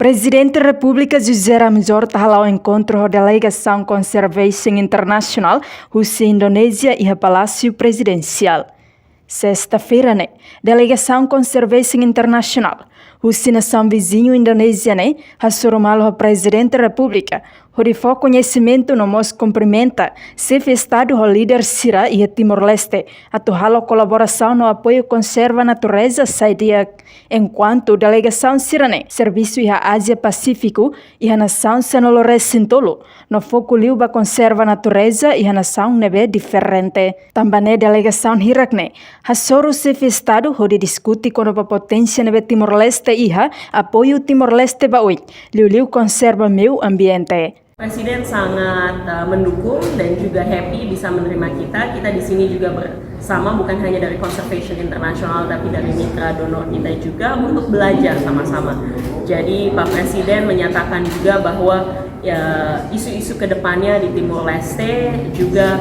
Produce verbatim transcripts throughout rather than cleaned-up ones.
Prezidente Repúblika José Ramos Horta hala'o enkontru ho delegasaun Conservation International husi Indonézia iha Palásiu Prezidensiál. Sesta-feira ne'e, delegasaun Conservation International husi nasaun viziñu Indonézia ne'e hasoru malu ho Prezidente Repúblika, hodi fó koñesimentu no mós kumprimenta xefe Estadu ho líder sira iha Timor-Leste, atu halo kolaborasaun no apoiu konserva natureza sai di'ak. Enkuantu delegasaun sira ne'e servisu iha Ázia Pasífiku, iha nasaun sanulu-resin-tolu, no foku liu ba konserva natureza iha nasaun ne'ebé diferente. Tanba ne'e delegasaun hirak ne'e hasoru xefe Estadu hodi diskute kona-ba poténsia ne'ebé Timor-Leste iha, apoiu Timor-Leste ba oin, liuliu konserva meiu ambiente. Presiden sangat, eh, mendukung dan juga happy bisa menerima kita. Kita di sini juga bersama, bukan hanya dari Conservation International, tapi dari mitra donor kita juga untuk belajar sama-sama. Jadi, Pak Presiden menyatakan juga bahwa, ya, isu-isu ke depannya di Timor Leste juga,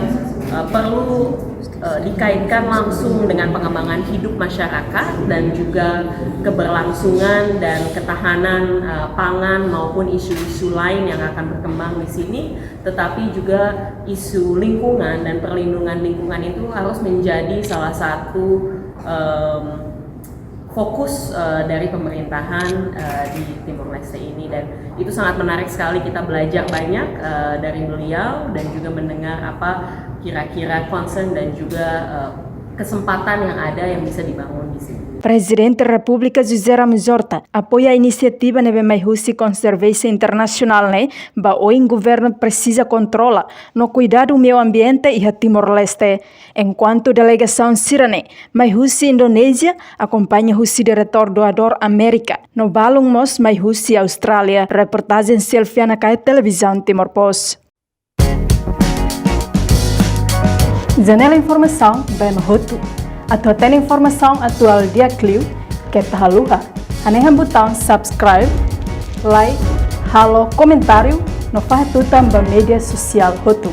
eh, perlu, eh, dikaitkan langsung dengan pengembangan hidup masyarakat dan juga keberlangsungan dan ketahanan, eh, pangan maupun isu-isu lain yang akan berkembang di sini, tetapi juga isu lingkungan dan perlindungan lingkungan itu harus menjadi salah satu, em, fokus, eh, dari pemerintahan, eh, di Timor Leste ini, dan itu sangat menarik sekali, kita belajar banyak, eh, dari beliau dan juga mendengar apa kira-kira concern dan juga, eh, kesempatan yang ada yang bisa dibangun di sini. Prezidente Repúblika José Ramos Horta apoia inisiativa ne'ebé mai husi Conservation International ne'e, ba oin governu presiza kontrola no kuidadu meiu ambiente iha Timor-Leste. Enkuantu delegasaun sira ne'e mai husi Indonézia, akompaña husi diretór doadór Amérika, no balun mós mai husi Austrália. Reportajen Silviana Kae, Televizaun Timor Post. Janela informasaun ba ema hotu. Atu hatene informasaun atuál di'ak liu, keta haluha hanehan butaun subscribe, like, halo komentáriu, no fahe tutan ba média sosiál hotu.